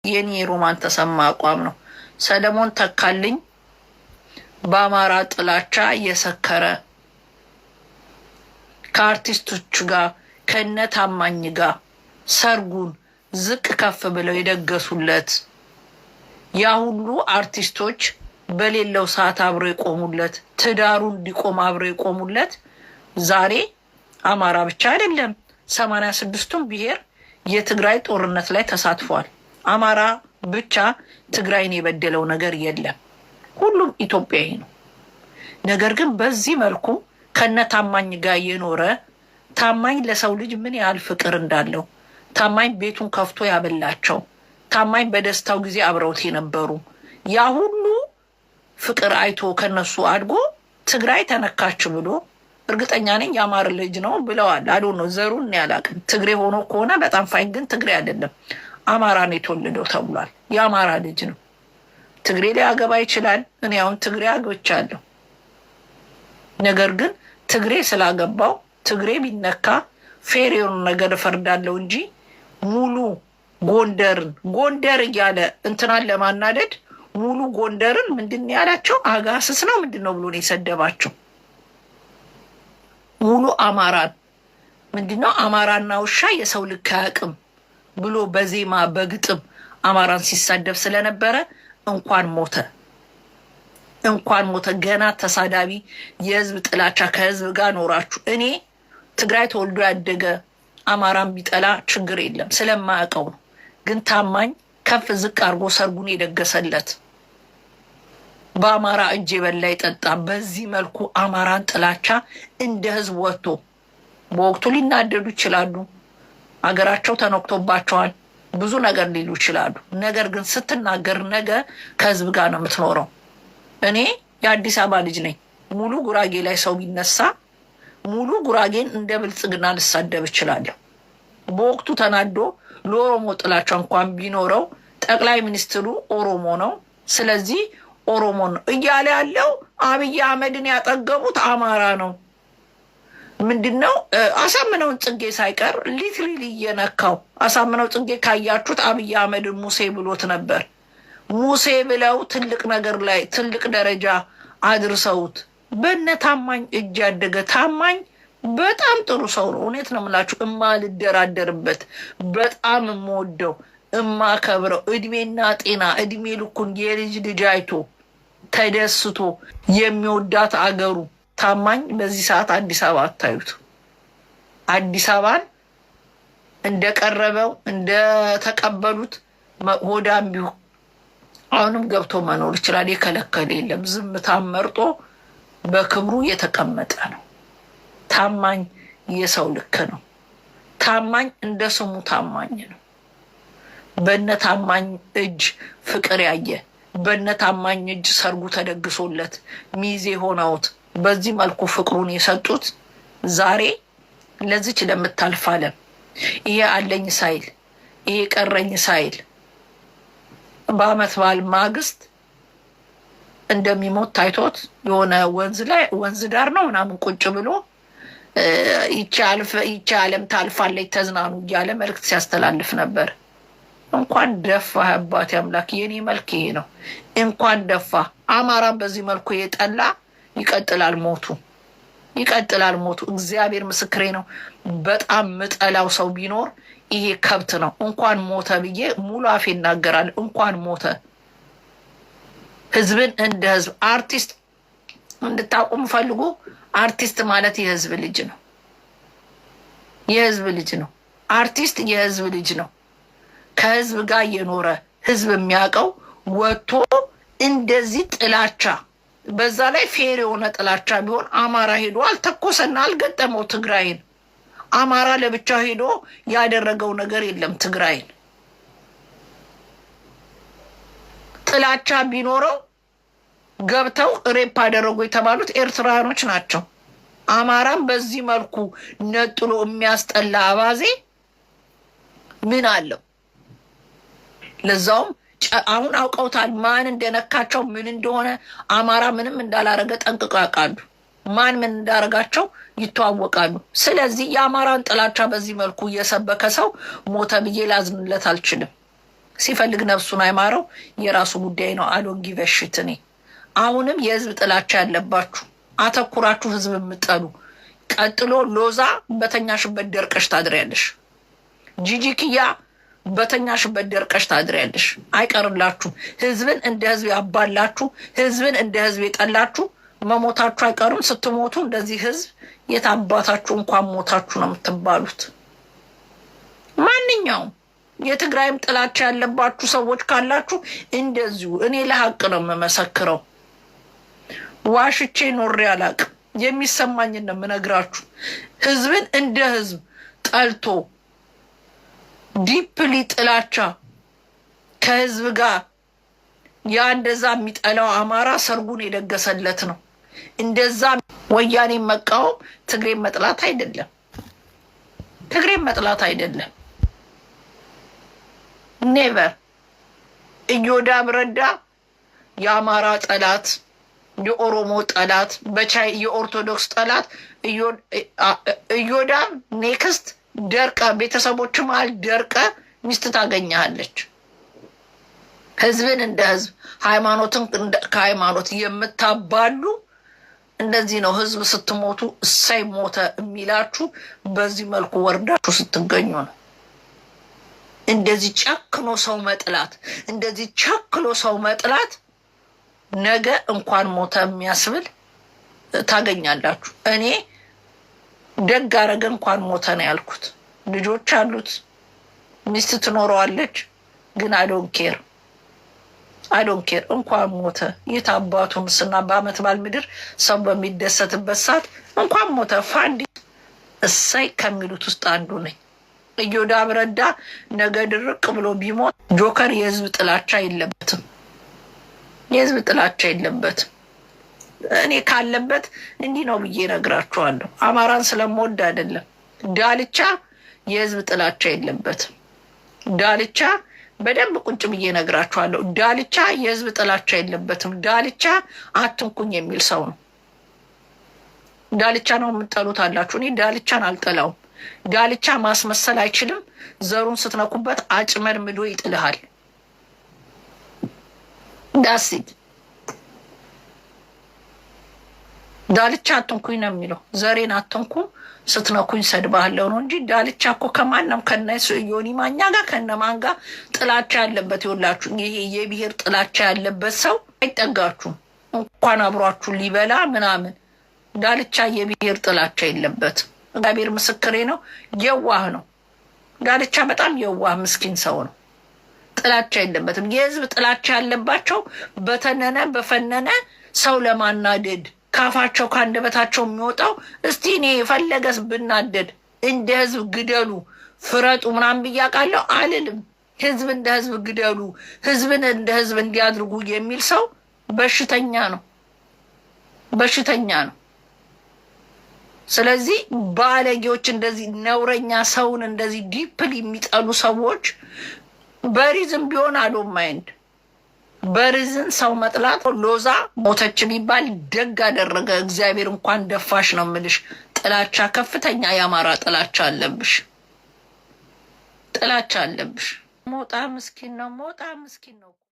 የኔ የሮማን ተሰማ አቋም ነው። ሰለሞን ተካልኝ በአማራ ጥላቻ የሰከረ፣ ከአርቲስቶች ጋር ከነ ታማኝ ጋር ሰርጉን ዝቅ ከፍ ብለው የደገሱለት፣ ያ ሁሉ አርቲስቶች በሌለው ሰዓት አብረው የቆሙለት፣ ትዳሩ እንዲቆም አብረው የቆሙለት፣ ዛሬ አማራ ብቻ አይደለም፣ 86ቱም ብሔር የትግራይ ጦርነት ላይ ተሳትፏል። አማራ ብቻ ትግራይን የበደለው ነገር የለም። ሁሉም ኢትዮጵያዊ ነው። ነገር ግን በዚህ መልኩ ከነ ታማኝ ጋር የኖረ፣ ታማኝ ለሰው ልጅ ምን ያህል ፍቅር እንዳለው፣ ታማኝ ቤቱን ከፍቶ ያበላቸው፣ ታማኝ በደስታው ጊዜ አብረውት የነበሩ፣ ያ ሁሉ ፍቅር አይቶ ከነሱ አድጎ ትግራይ ተነካች ብሎ፣ እርግጠኛ ነኝ የአማራ ልጅ ነው ብለዋል። አዶ ነው ዘሩን ያላቅም። ትግሬ ሆኖ ከሆነ በጣም fine፣ ግን ትግሬ አይደለም፣ አማራ ነው የተወለደው ተብሏል። የአማራ ልጅ ነው። ትግሬ ሊያገባ ይችላል። እኔ አሁን ትግሬ አግብቻለሁ። ነገር ግን ትግሬ ስላገባው ትግሬ ቢነካ fair የሆነ ነገር እፈርዳለሁ እንጂ ሙሉ ጎንደርን ጎንደር እያለ እንትናን ለማናደድ ሙሉ ጎንደርን ምንድን ያላቸው አጋስስ ነው ምንድን ነው ብሎ ነው የሰደባቸው። ሙሉ አማራን ምንድነው አማራና ውሻ የሰው ልክ አያውቅም ብሎ በዜማ በግጥም አማራን ሲሳደብ ስለነበረ እንኳን ሞተ፣ እንኳን ሞተ። ገና ተሳዳቢ የህዝብ ጥላቻ ከህዝብ ጋር ኖራችሁ። እኔ ትግራይ ተወልዶ ያደገ አማራን ቢጠላ ችግር የለም፣ ስለማያውቀው ነው። ግን ታማኝ ከፍ ዝቅ አድርጎ ሰርጉን የደገሰለት፣ በአማራ እጅ የበላ የጠጣ፣ በዚህ መልኩ አማራን ጥላቻ እንደ ህዝብ ወጥቶ፣ በወቅቱ ሊናደዱ ይችላሉ። አገራቸው ተነክቶባቸዋል። ብዙ ነገር ሊሉ ይችላሉ። ነገር ግን ስትናገር ነገ ከህዝብ ጋር ነው የምትኖረው። እኔ የአዲስ አበባ ልጅ ነኝ። ሙሉ ጉራጌ ላይ ሰው ቢነሳ ሙሉ ጉራጌን እንደ ብልጽግና ልሳደብ እችላለሁ። በወቅቱ ተናዶ ለኦሮሞ ጥላቻ እንኳን ቢኖረው ጠቅላይ ሚኒስትሩ ኦሮሞ ነው፣ ስለዚህ ኦሮሞ ነው እያለ ያለው አብይ አህመድን ያጠገቡት አማራ ነው። ምንድነው አሳምነውን ጽጌ ሳይቀር literally እየነካው፣ አሳምነው ጽጌ ካያችሁት አብይ አህመድን ሙሴ ብሎት ነበር። ሙሴ ብለው ትልቅ ነገር ላይ ትልቅ ደረጃ አድርሰውት፣ በነ ታማኝ እጅ ያደገ ታማኝ በጣም ጥሩ ሰው ነው። እውነት ነው የምላችሁ፣ እማልደራደርበት፣ በጣም የምወደው፣ እማከብረው፣ እድሜና ጤና እድሜ ልኩን የልጅ ልጅ አይቶ ተደስቶ የሚወዳት አገሩ ታማኝ በዚህ ሰዓት አዲስ አበባ አታዩት። አዲስ አበባን እንደቀረበው እንደተቀበሉት ሆዳም ቢሆን አሁንም ገብቶ መኖር ይችላል። የከለከለ የለም። ዝምታን መርጦ በክብሩ የተቀመጠ ነው። ታማኝ የሰው ልክ ነው። ታማኝ እንደ ስሙ ታማኝ ነው። በነ ታማኝ እጅ ፍቅር ያየ፣ በነ ታማኝ እጅ ሰርጉ ተደግሶለት ሚዜ ሆነውት በዚህ መልኩ ፍቅሩን የሰጡት፣ ዛሬ ለዚች ለምታልፍ ዓለም ይሄ አለኝ ሳይል፣ ይሄ ቀረኝ ሳይል፣ በአመት በዓል ማግስት እንደሚሞት ታይቶት የሆነ ወንዝ ላይ፣ ወንዝ ዳር ነው ምናምን ቁጭ ብሎ ይቺ ዓለም ታልፋለች ተዝናኑ እያለ መልዕክት ሲያስተላልፍ ነበር። እንኳን ደፋ አባቴ አምላክ፣ የኔ መልክ ይሄ ነው። እንኳን ደፋ። አማራን በዚህ መልኩ የጠላ ይቀጥላል ሞቱ፣ ይቀጥላል ሞቱ። እግዚአብሔር ምስክሬ ነው። በጣም ምጠላው ሰው ቢኖር ይሄ ከብት ነው። እንኳን ሞተ ብዬ ሙሉ አፌ ይናገራል። እንኳን ሞተ። ህዝብን እንደ ህዝብ አርቲስት እንድታቁም ፈልጉ። አርቲስት ማለት የህዝብ ልጅ ነው። የህዝብ ልጅ ነው። አርቲስት የህዝብ ልጅ ነው። ከህዝብ ጋር እየኖረ ህዝብ የሚያውቀው ወጥቶ እንደዚህ ጥላቻ፣ በዛ ላይ fair የሆነ ጥላቻ ቢሆን አማራ ሄዶ አልተኮሰና አልገጠመው ትግራይን። አማራ ለብቻ ሄዶ ያደረገው ነገር የለም ትግራይን። ጥላቻ ቢኖረው ገብተው rape አደረጉ የተባሉት ኤርትራውያኖች ናቸው። አማራም በዚህ መልኩ ነጥሎ የሚያስጠላ አባዜ ምን አለው? ለዛውም አሁን አውቀውታል፣ ማን እንደነካቸው ምን እንደሆነ። አማራ ምንም እንዳላረገ ጠንቅቀው ያውቃሉ። ማን ምን እንዳረጋቸው ይተዋወቃሉ። ስለዚህ የአማራን ጥላቻ በዚህ መልኩ እየሰበከ ሰው ሞተ ብዬ ላዝንለት አልችልም። ሲፈልግ ነፍሱን አይማረው፣ የራሱ ጉዳይ ነው። I don't give a shit። እኔ አሁንም የህዝብ ጥላቻ ያለባችሁ፣ አተኩራችሁ ህዝብ የምጠሉ፣ ቀጥሎ ሎዛ በተኛሽበት ደርቀሽ ታድሪያለሽ። ጂጂ ኪያ በተኛሽበት ደርቀሽ ታድሪያለሽ። አይቀርላችሁም። ህዝብን እንደ ህዝብ ያባላችሁ፣ ህዝብን እንደ ህዝብ የጠላችሁ መሞታችሁ አይቀርም። ስትሞቱ እንደዚህ ህዝብ የት አባታችሁ እንኳን ሞታችሁ ነው የምትባሉት። ማንኛውም የትግራይም ጥላቻ ያለባችሁ ሰዎች ካላችሁ እንደዚሁ። እኔ ለሀቅ ነው የምመሰክረው። ዋሽቼ ኖሬ አላቅም። የሚሰማኝን ነው የምነግራችሁ። ህዝብን እንደ ህዝብ ጠልቶ deeply ጥላቻ ከህዝብ ጋር ያ እንደዛ የሚጠላው አማራ ሰርጉን የደገሰለት ነው። እንደዛ ወያኔን መቃወም ትግሬን መጥላት አይደለም። ትግሬን መጥላት አይደለም። Never። እዮዳብ ረዳ የአማራ ጠላት፣ የኦሮሞ ጠላት፣ በቻይ የኦርቶዶክስ ጠላት። እዮዳብ next ደርቀ ቤተሰቦች መሀል ደርቀ ሚስት ታገኛለች። ህዝብን እንደ ህዝብ፣ ሃይማኖትን ከሃይማኖት የምታባሉ እንደዚህ ነው። ህዝብ ስትሞቱ እሰይ ሞተ የሚላችሁ በዚህ መልኩ ወርዳችሁ ስትገኙ ነው። እንደዚህ ጨክኖ ሰው መጥላት፣ እንደዚህ ቸክሎ ሰው መጥላት ነገ እንኳን ሞተ የሚያስብል ታገኛላችሁ። እኔ ደግ አረገ እንኳን ሞተ ነው ያልኩት። ልጆች አሉት፣ ሚስት ትኖረዋለች። ግን I don't care, I don't care። እንኳን ሞተ። የት አባቱ ምስና በአመት በዓል ምድር ሰው በሚደሰትበት ሰዓት እንኳን ሞተ ፋንዲ እሰይ ከሚሉት ውስጥ አንዱ ነኝ። እዮዳብ ረዳ ነገ ድርቅ ብሎ ቢሞት ጆከር የህዝብ ጥላቻ የለበትም። የህዝብ ጥላቻ የለበትም። እኔ ካለበት እንዲህ ነው ብዬ እነግራችኋለሁ። አማራን ስለምወድ አይደለም። ዳልቻ የህዝብ ጥላቻ የለበትም። ዳልቻ በደንብ ቁጭ ብዬ እነግራችኋለሁ። ዳልቻ የህዝብ ጥላቻ የለበትም። ዳልቻ አትንኩኝ የሚል ሰው ነው። ዳልቻ ነው የምጠሉት አላችሁ። እኔ ዳልቻን አልጠላውም። ዳልቻ ማስመሰል አይችልም። ዘሩን ስትነኩበት አጭመድምዶ ይጥልሃል። That's it። ዳልቻ አትንኩኝ ነው የሚለው። ዘሬን አትንኩ፣ ስትነኩኝ ሰድባለሁ ነው እንጂ ዳልቻ እኮ ከማንም ከነ ዮኒ ማኛ ጋር ከነማን ጋር ጥላቻ ያለበት ይኸውላችሁ፣ ይሄ የብሔር ጥላቻ ያለበት ሰው አይጠጋችሁም፣ እንኳን አብሯችሁ ሊበላ ምናምን። ዳልቻ የብሔር ጥላቻ የለበትም። እግዚአብሔር ምስክሬ ነው። የዋህ ነው ዳልቻ፣ በጣም የዋህ ምስኪን ሰው ነው። ጥላቻ የለበትም። የህዝብ ጥላቻ ያለባቸው በተነነ በፈነነ ሰው ለማናደድ ካፋቸው ከአንደበታቸው የሚወጣው እስቲ እኔ የፈለገስ ብናደድ እንደ ህዝብ ግደሉ ፍረጡ ምናምን ብዬ አውቃለሁ አልልም። ህዝብ እንደ ህዝብ ግደሉ፣ ህዝብን እንደ ህዝብ እንዲያድርጉ የሚል ሰው በሽተኛ ነው፣ በሽተኛ ነው። ስለዚህ ባለጌዎች፣ እንደዚህ ነውረኛ፣ ሰውን እንደዚህ deeply የሚጠሉ ሰዎች በ reason ቢሆን I don't mind፣ በ reason ሰው መጥላት። ሎዛ ሞተች ቢባል ደግ አደረገ እግዚአብሔር፣ እንኳን ደፋሽ ነው የምልሽ። ጥላቻ፣ ከፍተኛ የአማራ ጥላቻ አለብሽ፣ ጥላቻ አለብሽ። ሞጣ ምስኪን ነው፣ ሞጣ ምስኪን ነው።